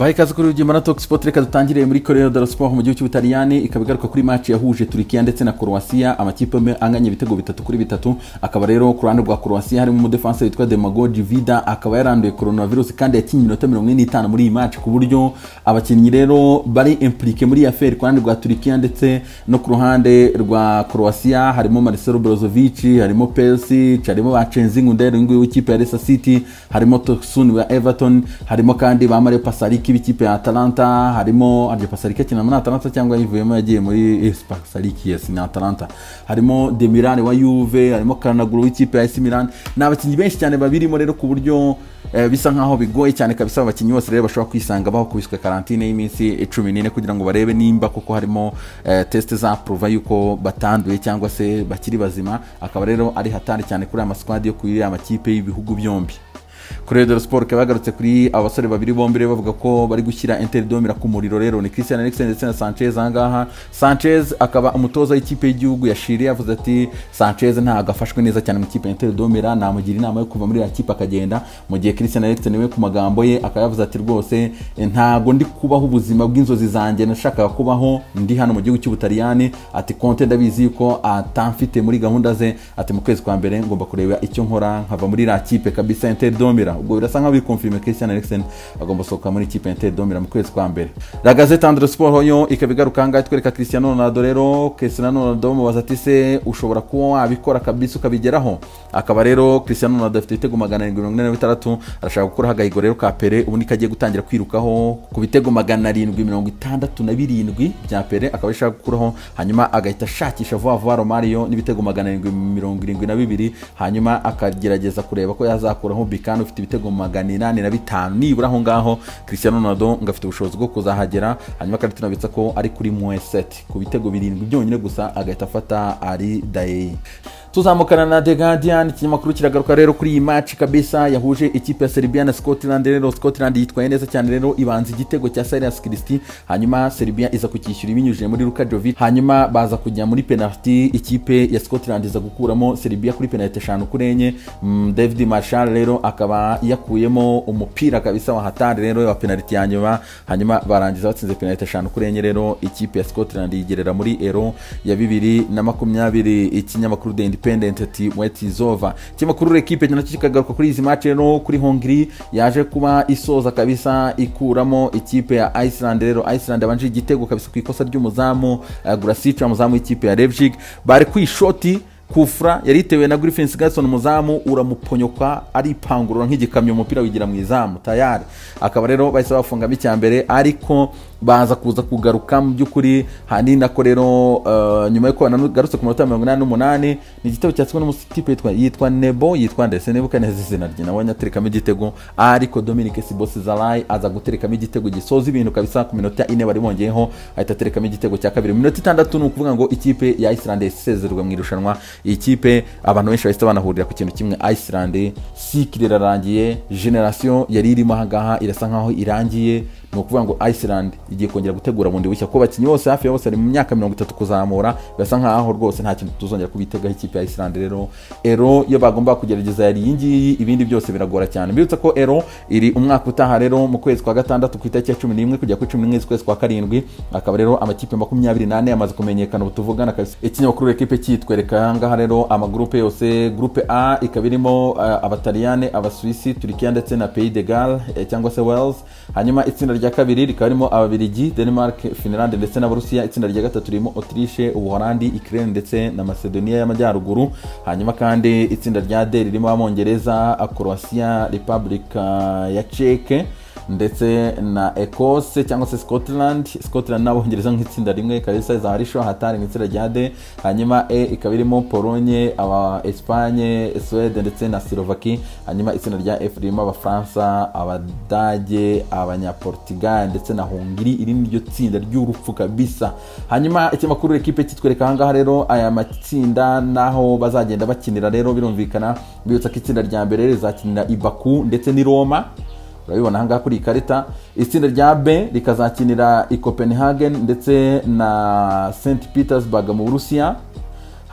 Mbahe ikaze kuri Rugema na Talk Sport. Reka dutangire muri Corriere dello Sport mu gihugu cy'Ubutaliyani, ikaba igaruka kuri match yahuje Turkiya ndetse na Croatia, amakipe yombi anganya ibitego 3-3. Akaba rero ku ruhande rwa Croatia harimo umudefanse witwa Domagoj Vida, akaba yaranduye coronavirus kandi yakinnye iminota 45 muri iyi match, ku buryo abakinnyi rero bari impliqué muri iyi affaire ku ruhande rwa Turkiya ndetse no ku ruhande rwa Croatia harimo Marcelo Brozovic, harimo Perisic, harimo ba Cengiz Under nguyu w'ikipe ya Leicester City, harimo Tosun wa Everton, harimo kandi ba Mario Pasalic b'ikipe ya Atalanta, harimo Arje Pasalic akina muri Atalanta cyangwa yivuyemo yagiye muri Pasalic, yes ni Atalanta, harimo Demiral wa Juve, harimo Calhanoglu w'ikipe ya AC Milan. Ni abakinnyi benshi cyane babirimo rero, ku buryo bisa nkaho bigoye cyane kabisa. Abakinnyi bose rero bashobora kwisanga bakubiswe karantine y'iminsi 14 kugira ngo barebe nimba koko harimo test za prouva yuko batanduye cyangwa se bakiri bazima. Akaba rero ari hatari cyane kuri aya masquad yo kuri aya makipe y'ibihugu byombi. Corriere dello Sport ikaba yagarutse kuri abasore babiri bombi rero bavuga ko bari gushyira Inter de Milan ku muriro. Rero ni Christian Eriksen ndetse na Sanchez. Ahangaha Sanchez akaba umutoza w'ikipe y'igihugu ya Chile, yavuze ati Sanchez ntabwo afashwe neza cyane mu ikipe ya Inter de Milan, namugira inama yo kuva muri iriya kipe akagenda. Mu gihe Christian Eriksen we ku magambo ye akaba yavuze ati rwose ntabwo ndi kubaho ubuzima bw'inzozi zanjye nashakaga kubaho ndi hano mu gihugu cy'Ubutaliyani. Ati Conte ndabizi yuko atamfite muri gahunda ze, ati mu kwezi kwa mbere ngomba kureba icyo nkora nkava muri iriya kipe kabisa Inter de Milan. Ubwo birasa nkaho bikonfirme, Christian Eriksen agomba gusohoka muri ikipe ya Inter de Milan mu kwezi kwa mbere. La Gazzetta dello Sport yo ikaba igaruka ahangaha itwereka Cristiano Ronaldo. Rero Cristiano Ronaldo bamubaza ati se ushobora kuba wabikora kabisa ukabigeraho? Akaba rero Cristiano Ronaldo afite ibitego 746, arashaka gukuraho agahigo rero ka Pele, ubundi kagiye gutangira kwirukaho ku bitego 767 bya Pele, akaba ashaka gukuraho hanyuma agahita ashakisha vuba vuba Romario n'ibitego 772, hanyuma akagerageza kureba ko yazakuraho Bikano ufite ibitego 805 nibura. Aho ngaho Cristiano Ronaldo ngo afite ubushobozi bwo kuzahagera. Hanyuma kandi tunabitsa ko ari kuri moins 7 ku bitego 7 byonyine gusa, agahita afata ari Daye. Tuzamukana na The Guardian, ikinyamakuru kiragaruka rero kuri iyi match kabisa yahuje ikipe ya Serbia na Scotland. Rero Scotland yitwaye neza cyane, rero ibanza igitego cya Cyrus Christie, hanyuma Serbia iza kukishyura ibinyujije muri Luka Jovic, hanyuma baza kujya muri penalty, ikipe ya Scotland iza gukuramo Serbia kuri penalty 5-4. David Marshall rero akaba yakuyemo umupira kabisa wa hatari rero wa penalty ya nyuma, hanyuma barangiza batsinze penalty 5-4. Rero ikipe ya Scotland yigerera muri Euro ya 2020. Ikinyamakuru The Independent ati wait is over. Ikinyamakuru L'Equipe nacyo kikagaruka kuri izi match rero, kuri Hongrie yaje kuba isoza kabisa ikuramo ikipe ya Iceland. Rero Iceland yabanje igitego kabisa ku ikosa ry'umuzamu Grasic, umuzamu w'ikipe ya Leipzig, bari kwishoti kufra yari itewe na Griffin Sigurdsson, umuzamu uramuponyoka aripangurura nk'igikamyo, umupira wigira mu izamu tayari. Akaba rero bahise bafungamo icya mbere, ariko baza kuza kugaruka mu by'ukuri hani nako rero nyuma yuko banagarutse ku minota 88, ni igitego cyatsinzwe n'umutipe yitwa Nebo, yitwa ndetse nebuka neza izina rye, nabonye aterekamo igitego, ariko Dominic Szoboszlai aza guterekamo igitego gisoza ibintu kabisa ku minota 4 bari bongeyeho, ahita aterekamo igitego cya kabiri mu minota 6. Ni ukuvuga ngo ikipe ya Iceland isezererwa mu irushanwa. Iyi kipe abantu benshi bahise banahurira ku kintu kimwe: Iceland cycle irarangiye, generation yari irimo ahangaha irasa nkaho irangiye. Ni ukuvuga ngo Iceland igiye kongera gutegura bundi bushya, kuko abakinnyi bose hafi ya bose bari mu myaka 30 kuzamura, birasa nkaho rwose nta kintu tuzongera kubitegaho ikipe ya Iceland. Rero Euro iyo bagomba kugerageza yari iyi ngiyi, ibindi byose biragora cyane. Mbibutsa ko Euro iri umwaka utaha rero mu kwezi kwa gatandatu ku itariki ya 11 kujya kuri 11 z'ukwezi kwa karindwi. Akaba rero amakipe 24 yamaze kumenyekana ubu tuvugana kabisa. Ikinyamakuru L'Equipe kitwereka ahangaha rero amagroupe yose. Groupe A ikaba irimo Abataliyane, Abasuwisi, Turikiya ndetse na Pays de Galles cyangwa se Wales. Hanyuma itsinda rya kabiri rikaba ririmo Ababiligi, Denmark, Finland ndetse n'Abarusiya. Itsinda rya gatatu ririmo Autriche, Ubuholandi, Ukraine ndetse na Macedonia y'Amajyaruguru. Hanyuma kandi itsinda rya D ririmo Abongereza, Croatia, Republic ya Czech ndetse na Ecosse cyangwa se Scotland. Scotland n'Abongereza nk'itsinda rimwe kabisa, za Arisho hatari mu itsinda rya D. Hanyuma E ikaba irimo Pologne, aba Espagne, Suède ndetse na Slovaquie. Hanyuma itsinda rya F ririmo Abafaransa, Abadage, Abanyaportugal ndetse na Hongrie. Iri ni ryo tsinda ry'urupfu kabisa. Hanyuma ikinyamakuru L'Equipe kitwereka ahangaha rero aya matsinda naho bazagenda bakinira. Rero birumvikana, bibutsa ko itsinda rya mbere rizakinira i Baku ndetse n'i Roma, urabibona ahangaha kuri iyi karita. Itsinda rya B rikazakinira i Copenhagen ndetse na St Petersburg mu Burusiya.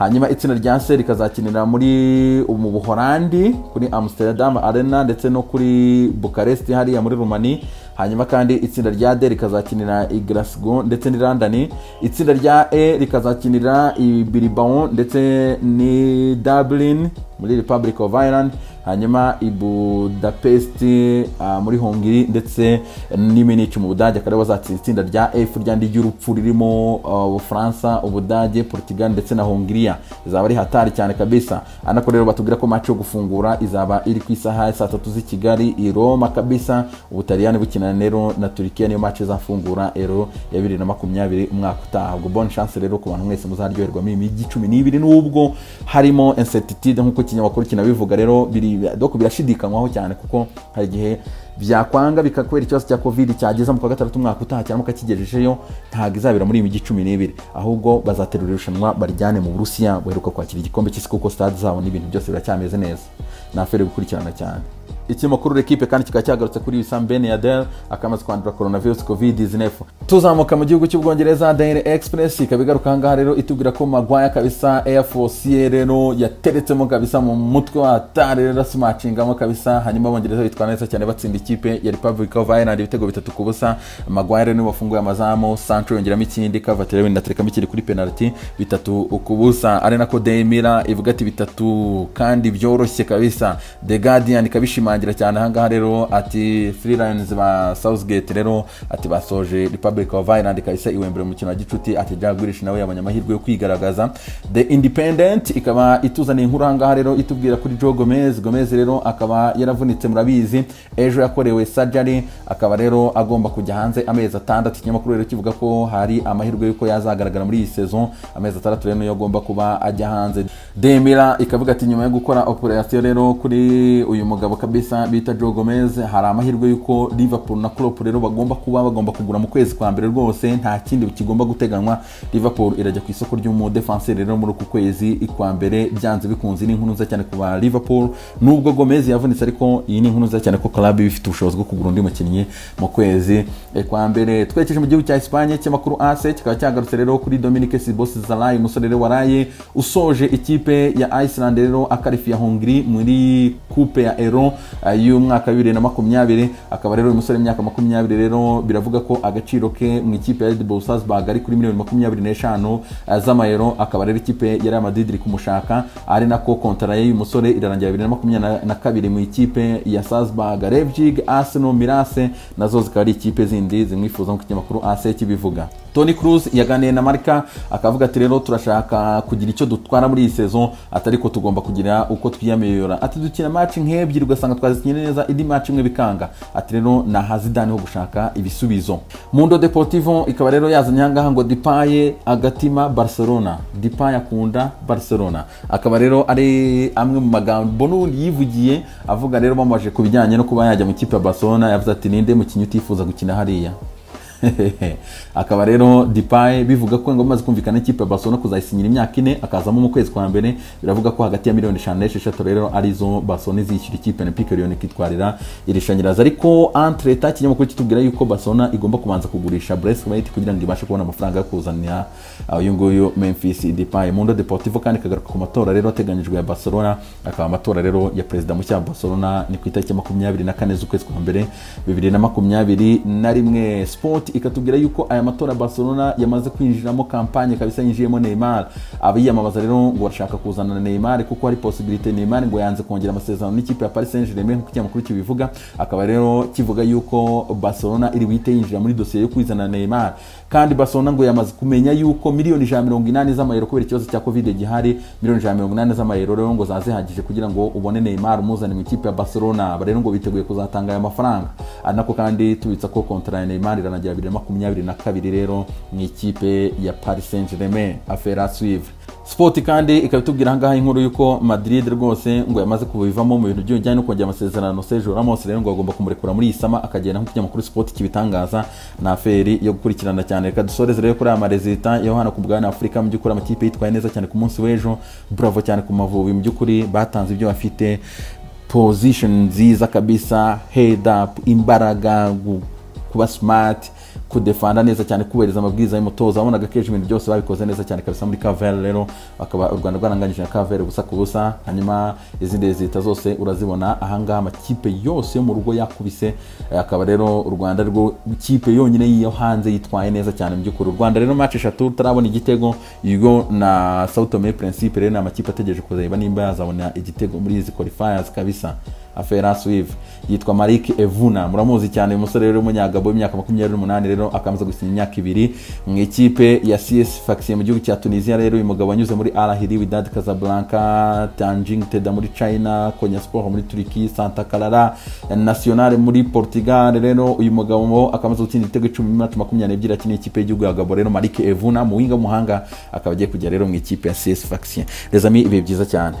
Hanyuma itsinda rya C rikazakinira muri mu Buholandi kuri Amsterdam Arena ndetse no kuri Bucharest hariya muri Romania. Hanyuma kandi itsinda rya D rikazakinira i Glasgow ndetse ni London. Itsinda rya E rikazakinira i Bilbao ndetse ni Dublin muri Republic of Ireland. Hanyuma i Budapest muri Hongrie ndetse ni Munich mu Budage. Akaba bazatsinda itsinda rya F ryandi ry'urupfu ririmo Ubufaransa, Ubudage, Portugal ndetse na Hongria. Izaba ari hatari cyane kabisa. Anako rero batubwira ko match yo gufungura izaba iri ku isaha saa 3 z'i Kigali i Roma kabisa. Ubutaliyani bukina rero na Turkiya, niyo match izafungura Euro ya 2020 umwaka utaha. Ubwo bonne chance rero ku bantu mwese muzaryoherwa muri imijyi 12, nubwo harimo incertitude nkuko kinyamakuru kinabivuga rero biri doko birashidikanywaho cyane, kuko hari igihe byakwanga bikakwera ikibazo cya Covid cyageza mu kwa gatandatu umwaka utaha cyangwa kakigejejeyo, ntago izabera muri imijyi 12, ahubwo bazaterura irushanwa barijyane mu Burusiya buheruka kwakira igikombe cy'isi, kuko stade zabo n'ibintu byose biracyameze neza. Nafere gukurikirana cyane. Ikinyamakuru L'Equipe kandi kikaba cyagarutse kuri Wissam Ben Yedder akamaze kwandura coronavirus COVID-19. Tuzamuka mu gihugu cy'Ubwongereza, Daily Express ikaba igaruka aha ngaha rero itubwira ko Maguire kabisa Air Force rero yateretsemo kabisa mu mutwe wa tare rero smashingamo kabisa. Hanyuma Abongereza bitwara neza cyane batsinda ikipe ya Republic of Ireland ibitego 3-0. Maguire niwe wafunguye amazamu, Sancho yongeramo ikindi, Calvert-Lewin aterekamo ikindi kuri penalty, 3-0. Ari nako Daily Mirror ivuga ati 3 kandi byoroshye kabisa. The Guardian ikabishimangira cyane aha ngaha rero ati Three Lions ba Southgate rero ati basoje Republic of Ireland kabisa iwembere mu mukino wa gicuti, ati Jack Grealish nawe yabonye amahirwe yo kwigaragaza. The Independent ikaba ituzaniye inkuru aha ngaha rero itubwira kuri Joe Gomez. Gomez rero akaba yaravunitse murabizi, ejo yakorewe surgery, akaba rero agomba kujya hanze amezi 6. Ikinyamakuru rero kivuga ko hari amahirwe yuko yazagaragara muri iyi saison, amezi 6 rero niyo agomba kuba ajya hanze. Demira ikavuga ati nyuma yo gukora operation rero kuri uyu mugabo kabisa bita Joe Gomez, hari amahirwe yuko Liverpool na Klopp rero bagomba kugura mu kwezi kwa mbere rwose, nta kindi kigomba guteganywa. Liverpool irajya ku isoko ry'umu defenseur rero muri uku kwezi kwa mbere byanze bikunze. Ni inkuru nziza cyane ku ba Liverpool nubwo Gomez yavunitse, ariko iyi ni inkuru nziza cyane ko club ifite ubushobozi bwo kugura undi mukinnyi mu kwezi kwa mbere. Twerekeje mu gihugu cya Espagne, cy'amakuru AC kikaba cyagarutse rero kuri Dominic Szoboszlai, umusore rero waraye usoje ikipe ya Iceland rero akarifiya Hongrie muri coupe ya Euro y'umwaka 2020. Akaba rero uyu musore imyaka 20 rero biravuga ko agaciro ke mu ikipe ya Red Bull Salzburg ari kuri miliyoni 25 z'amayero. Akaba rero ikipe ya Real Madrid iri kumushaka, ari nako kontara y'uyu musore irarangira 2022 mu ikipe ya Salzburg. Leipzig, Arsenal, Milan nazo zikaba ari ikipe zindi zimwifuza nk'uko ikinyamakuru AC kibivuga. Toni Kroos yaganiye na Marca akavuga ati rero turashaka kugira icyo dutwara muri iyi saison, atari ko tugomba kugira uko twiyamiyora. Ati dukina match nk'ebyiri ugasanga twazikinye neza, indi match imwe bikanga. Ati rero na Hazidani ho gushaka ibisubizo. Mundo Deportivo ikaba rero yazanye ahangaha ngo Depay agatima Barcelona, Depay akunda Barcelona. Akaba rero ari amwe mu magambo n'ubundi yivugiye avuga rero bamaje kubijyanye no kuba yajya mu kipe ya Barcelona. Yavuze ati ninde mukinyi utifuza gukina hariya. Akaba rero Depay bivuga ko ngo amaze kumvikana n'ikipe ya Barcelona kuzayisinyira imyaka 4 akazamo mu kwezi kwa mbere. Biravuga ko hagati ya miliyoni 5 n'esheshatu rero arizo Barcelona izishyura ikipe Olympique Lyon ikitwarira irishanyiraza. Ariko entre-temps ikinyamakuru kitubwira yuko Barcelona igomba kubanza kugurisha Braithwaite kugira ngo ibashe kubona amafaranga yo kuzanira uyu nguyu Memphis Depay. Mundo Deportivo kandi kagaruka ku matora rero ateganyijwe ya Barcelona, akaba amatora rero ya perezida mushya wa Barcelona ni ku itariki 24 z'ukwezi kwa mbere 2021. Sport ikatubwira yuko aya matora Barcelona yamaze kwinjiramo kampanye kabisa, yinjiyemo Neymar. Abiyamamaza rero ngo bashaka kuzana Neymar kuko hari possibility Neymar ngo yanze kongera amasezerano n'ikipe ya Paris Saint-Germain nk'uko ikinyamakuru kibivuga. Akaba rero kivuga yuko Barcelona iri buhite yinjira muri dosiye yo kwizana Neymar, kandi Barcelona ngo yamaze kumenya yuko miliyoni 180 z'amayero kubera ikibazo cya Covid gihari, miliyoni 180 z'amayero rero ngo zazihagije kugira ngo ubone Neymar umuzane mu ikipe ya Barcelona. Rero ngo biteguye kuzatanga aya mafaranga. Anako kandi tubitsa ko kontra ya Neymar iranagira 2022 rero mu ikipe ya Paris Saint-Germain. Affaire à suivre. Sport kandi ikabitubwira ahangaha inkuru yuko Madrid rwose ngo yamaze kubivamo mu bintu by'ujyanye no kongera amasezerano Sergio Ramos rero ngo agomba kumurekura muri iyi sama akagenda nk'uko ikinyamakuru Sport kibitangaza. Na affaire yo gukurikirana cyane. Reka dusoreze rero kuri aya maresita yo hano ku bwana Afrika. Mu by'ukuri amakipe yitwaye neza cyane ku munsi w'ejo, bravo cyane ku Mavubi, mu by'ukuri batanze ibyo bafite, position nziza kabisa, head up, imbaraga, Kuba smart, kudefanda neza cyane, kubahiriza amabwiriza y'umutoza, wabonaga kenshi ibintu byose babikoze neza cyane kabisa. Muri Cap-Vert rero bakaba u Rwanda rwaranganyije na Cap-Vert 0-0. Hanyuma izindi zita zose urazibona ahangaha, amakipe yose yo mu rugo yakubise, akaba rero u Rwanda rwo ikipe yonyine y'iyo hanze yitwaye neza cyane mu by'ukuri. U Rwanda rero match 3 tutarabona igitego, Yugo na Sao Tome Principe rero ni amakipe ategereje kuzareba nimba yazabona igitego muri izi qualifiers kabisa. Affaire suivre. Yitwa Malik Evuna, muramuzi cyane uyu musore rero w'umunyagabo w'imyaka 28, rero akamaze gusinya imyaka 2 mu ikipe ya CS Sfaxien mu gihugu cya Tunisia. Rero uyu mugabo wanyuze muri Al Ahly, Wydad Casablanca, Tianjin Teda muri China, Konyaspor muri Turkey, Santa Clara Nacional muri Portugal. Rero uyu mugabo akamaze gutsinda ibitego 10 mu match 22 akina ikipe y'igihugu ya Gabon. Rero Malik Evuna mu winga w'umuhanga akaba agiye kujya rero mu ikipe ya CS Sfaxien. Les amis, ibihe byiza cyane.